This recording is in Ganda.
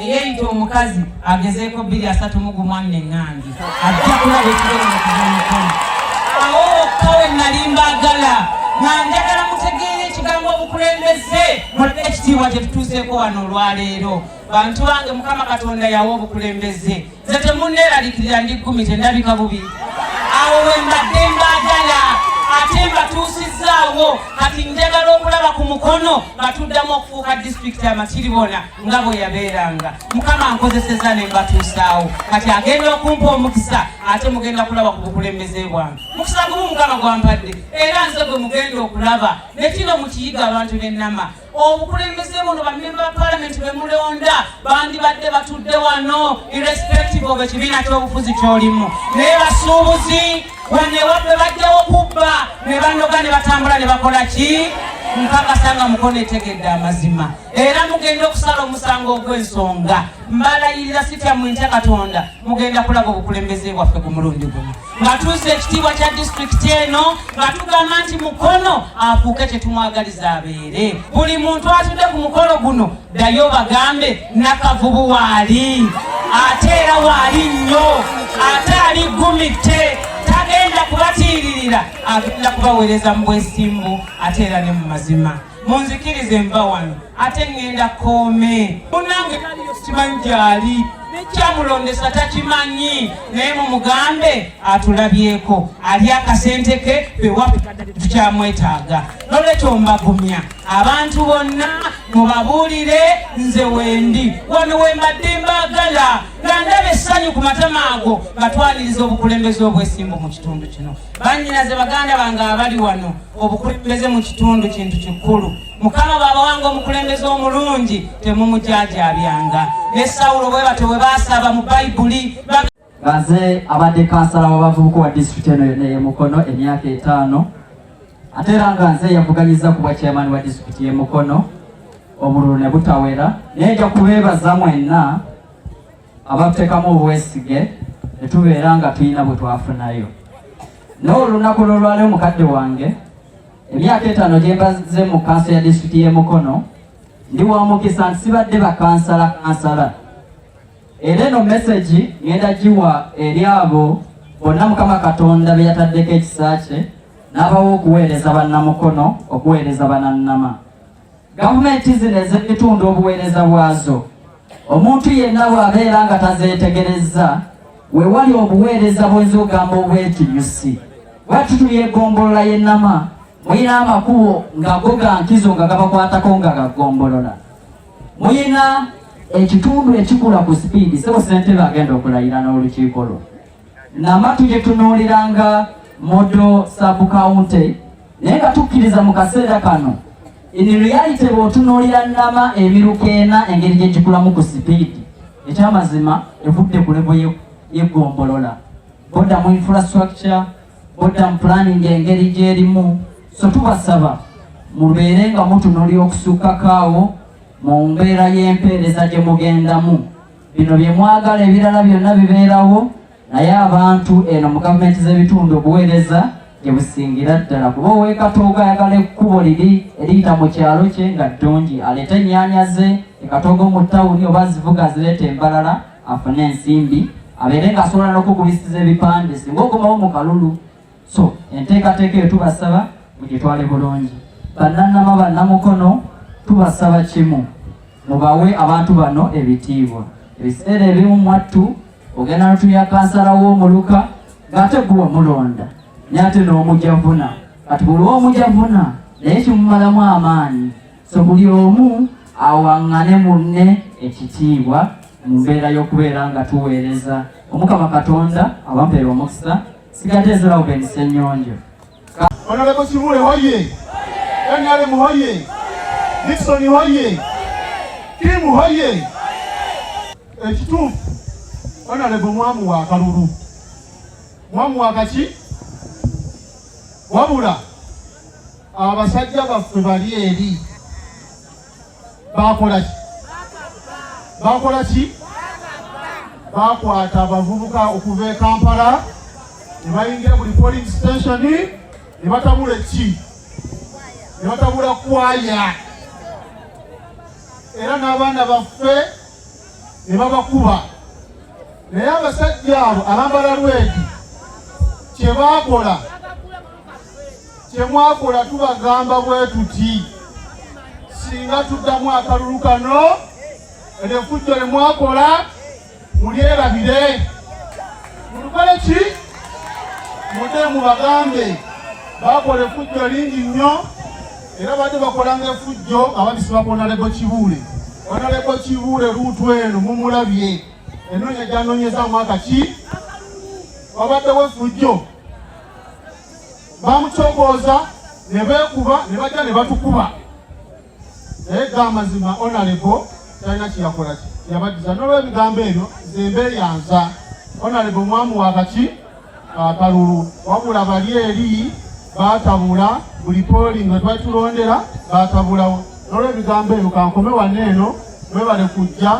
Eyeeyita omukazi agezeeko 2031 anneŋŋange, ajja kulaba ekigenda okuva Mukono. Awo wokka we nali mbaagala, nga njagala mutegeere ekigambo obukulembeze, mulabe ekitiibwa kye tutuuseeko wano olwaleero. Bantu bange, Mukama Katonda yawa obukulembeze. Nze temunneeraliikirira, ndi ggumi, tendabika bubi. Awo we mbadde mbaagala, ate mbatuusizzaawo. Kati njagala okulaba ku Mukono nga tuddamu okufuuka disitulikiti amatiribona nga bwe yabeeranga. Mukama nkozeseza ne mbatuusaawo. Kati agenda okumpa omukisa, ate mugenda kulaba ku bukulembeze bwange. Mukisa gumu Mukama gwampadde, era nze gwe mugenda okulaba. Ne kino mukiyiga, abantu b'ennama, obukulembeze buno, bamemba ba palamenti be mulonda bandibadde batudde wano irrespective of ekibiina ky'obufuzi ky'olimu. Naye basuubuzi wano ewaffe bajjawo kubba ne banoga ne batambula ne bakola ki. Nkakasa nga Mukono etegedde amazima, era mugenda okusala omusango ogw'ensonga. Mbalayirira, sitya mwintya Katonda, mugenda kulaba obukulembeze bwaffe ku mulundi guno nga tuusa ekitiibwa kya disitulikiti eno, nga tugamba nti Mukono afuuke kye tumwagaliza abeere. Buli muntu atudde ku mukolo guno, ddayo bagambe Nakavubu waali, ate era waali nnyo, ate ali gumite, tagenda kubatiiririra, agenda kubaweereza mu bwesimbu ate era ne mu mazima. Munzikirize, nva wano ate ŋŋenda koome. Munange taliyo, sikimanyi gyali, nekyamulondesa takimanyi, naye mumugambe atulabyeko, ali akasente ke bewaffe tukyamwetaaga. Nolwekyo mbagumya, abantu bonna mubabuulire nze wendi wano, wembadde mbaagala nga ndaba essanyu ku matama ago nga twaniriza obukulembeze obwesimbu mu kitundu kino. Bannyinaze, baganda bange abali wano, obukulembeze mu kitundu kintu kikulu. Mukama bw'abawanga omukulembeze omulungi, temumujaajabyanga. Ne Sawulo bwe batyo bwe baasaba mu Bayibuli. Nga nze abadde kansala w'abavubuka wa disitulikiti eno yonna ey'e Mukono emyaka 5, ate era nga nze yavuganyiza ku bwa chairman wa disitulikiti y'e Mukono, obululu ne butawera. Naye nja kubeebaza mwenna abateekamu obwesige ne tubeera nga tulina bwe twafunayo. N'olunaku lw'olwaleero, mukadde wange, emyaka 5 gye mbaze mu kanso ya disitulikiti y'e Mukono, ndi wa mukisa nti sibadde bakansala kansala. Era eno message ngenda giwa eri abo bonna Mukama Katonda be yataddeko ekisa kye n'abawa okuweereza Bannamukono, okuweereza Banannama. Gavumenti zino ez'ebitundu, obuweereza bwazo, omuntu yenna bw'abeera nga tazeetegerezza, weewali obuweereza bwenza ogamba obwekinyusi. Bwatu tuli egombolola y'Ennama, muyina amakubo nga go ga nkizo, nga gabakwatako nga gagombolola. Muyina ekitundu ekikula ku sipiidi. Sebo ssentebe agenda okulayira n'olukiiko lwo, Nama tugyetunuuliranga model sub county, naye nga tukkiriza mu kaseera kano, in reality, bw'otunuulira Nama, emiruka ena, engeri gye gikulamu ku sipiidi, ekyamazima evudde ku level y'eggombolola, bodda mu infrastructure, bodda mu planning engeri gyerimu. So tubasaba mubeere nga mutunuulira okusukkako awo mu mbeera y'empeereza gye mugendamu. Bino bye mwagala, ebirala byonna bibeerawo, naye abantu eno mu gavumenti z'ebitundu obuweereza gye busingira ddala, kuba ow'e Katoogo ayagala ekkubo liri eriyita mu kyalo kye nga ddungi, aleete ennyaanya ze e Katoogo mu tawuni, oba zivuga azireeta embalala, afune ensimbi, abeere ng'asobola n'okukubisiza ebipande singa okomawo mu kalulu. So enteekateeka eyo tubasaba mugitwale bulungi. Bannannama, Bannamukono, tubasaba kimu: mubawe abantu bano ebitiibwa. Ebiseera ebimu mwattu ogenda notumya kansala w'omuluka ng'ate gwe wamulonda, naye ate n'omujavuna. Kati buli omujavuna naye kimumalamu amaanyi. So buli omu awaŋŋane munne ekitiibwa mu mbeera y'okubeera nga tuweereza. Omukama Katonda abampeera omukisa. Sigadde nze Reuben Ssenyonjo. Honorable Kibule hoye! NRM hoye! Nixon hoye! Kim hoye! Ekituufu, Honorable mwamuwa akalulu, mwamuwa akaki. Wabula abasajja baffe bali eri bakola ki? Bakola ki? Bakwata abavubuka okuva e Kampala ne bayingira buli polling station ne batabula eki, ne batabula kwaya, era n'abaana baffe. Ne babakuba. Naye abasajja abo abambala lwegi kye baakola, kye mwakola, tubagamba bwe tuti: singa tuddamu akalulu kano, eryo lye mwakola mulyerabire. Mulukole ki? Mudde mubagambe bakola effujjo lingi nnyo, era badde bakolanga effujjo nga babisiba ku Honorable Kibuule. Honorable Kibuule route eno mumulabye, enoonya gyanoonyeza mwaka ki, wabaddewo effujjo, bamukyogooza ne beekuba ne bajja ne batukuba. Naye ga amazima, Honorable talina kyeyakola ki yabaddiza. N'olwebigambo ebyo, nze mbeeyanza. Honorable mwamuwa akaki akalulu, wabula bali eri batabula buli polling we twali tulondera, batabulawo. N'olwebigambo ebyo, kankome wanne eno. Mwebale kujja.